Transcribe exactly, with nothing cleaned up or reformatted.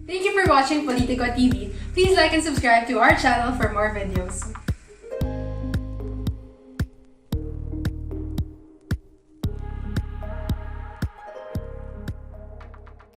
Thank you for watching Politico T V. Please like and subscribe to our channel for more videos.